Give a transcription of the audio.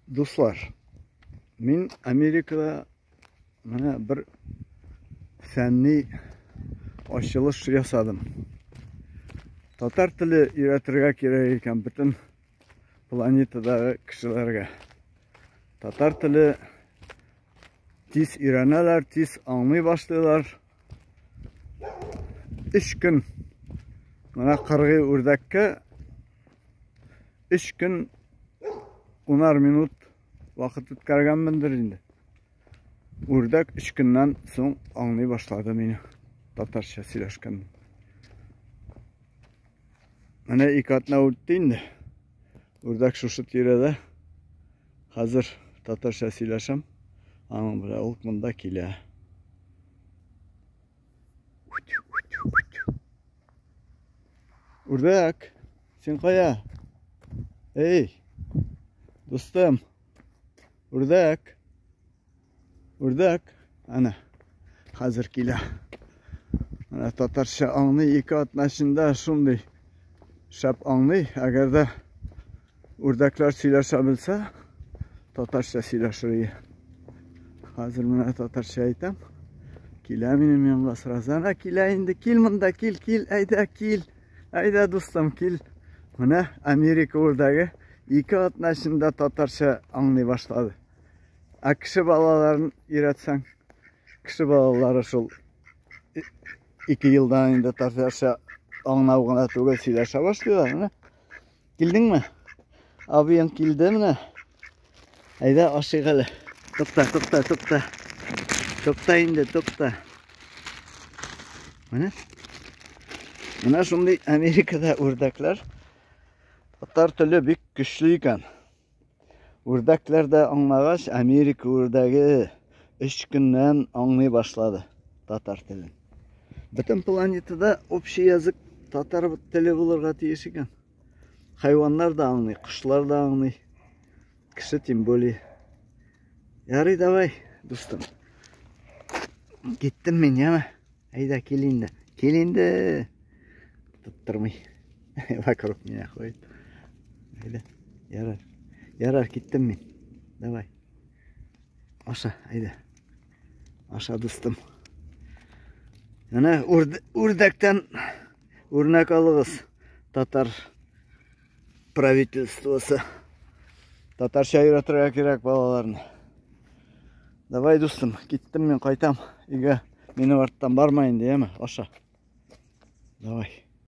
Дуслар, мин Америкада менә бер фәнни ачылыш ясадым. Татар теле өйрәтергә кирәк икән бөтен планетадагы кешеләргә. Татар теле тиз өйрәнәләр, тиз аңлый башлыйлар. Өч көн менә кыргый үрдәккә Өч көн унар минут вакыт үткәргәнмендер инде. Үрдәк өч көннән соң аңлый башлады мине татарча сөйләшкән. Менә ике атна үтте инде. Үрдәк шушы тирәдә. Хәзер татарча сөйләшәм. Аның белән ул монда килә. Үрдәк, син кая? Эй, дустым. Үрдәк. Үрдәк. Ана, хәзер килә. Менә татарча аңлый, ике атна эчендә шундый шәп аңлый. Әгәр дә үрдәкләр сөйләшә белсә, татарча сөйләшер иде. Хәзер менә татарча әйтәм. Килә минем янга сразу. Әнә килә инде, кил монда, кил, кил, әйдә, кил. Әйдә, дустым, кил. Менә Америка үрдәге ике атна эчендә татарча аңлый башлады. Ә кеше балаларын өйрәтсәң, кеше балалары шул ике елдан инде татарча аңлау гына түгел, сөйләшә башлыйлар. Менә. Килдеңме? Абыең килде менә. Әйдә, ашыйк әле. Тукта, тукта, тукта. Тукта инде, тукта. Менә. Менә шундый Америкада үрдәкләр. Татар теле бик көчле икән. Үрдәкләр дә аңлагач, Америка үрдәге өч көннән аңлый башлады татар телен. Бөтен планетада общий язык татар теле булырга тиеш икән. Хайваннар да аңлый, кошлар да аңлый. Кеше тем более. Ярый, давай, дустым. Киттем мин, яме. Әйдә, кил инде. Кил инде. Тоттырмый. Вокруг меня ходит. Әйдә. Ярар. Ярар, киттем мин. Давай. Аша, әйдә. Аша, дустым. Әнә үрдәктән үрнәк алыгыз. Татар правительствосы. Татарча өйрәтергә кирәк балаларны. Давай, дустым, киттем мин, кайтам өйгә. Минем арттан барма инде, яме, аша. Давай.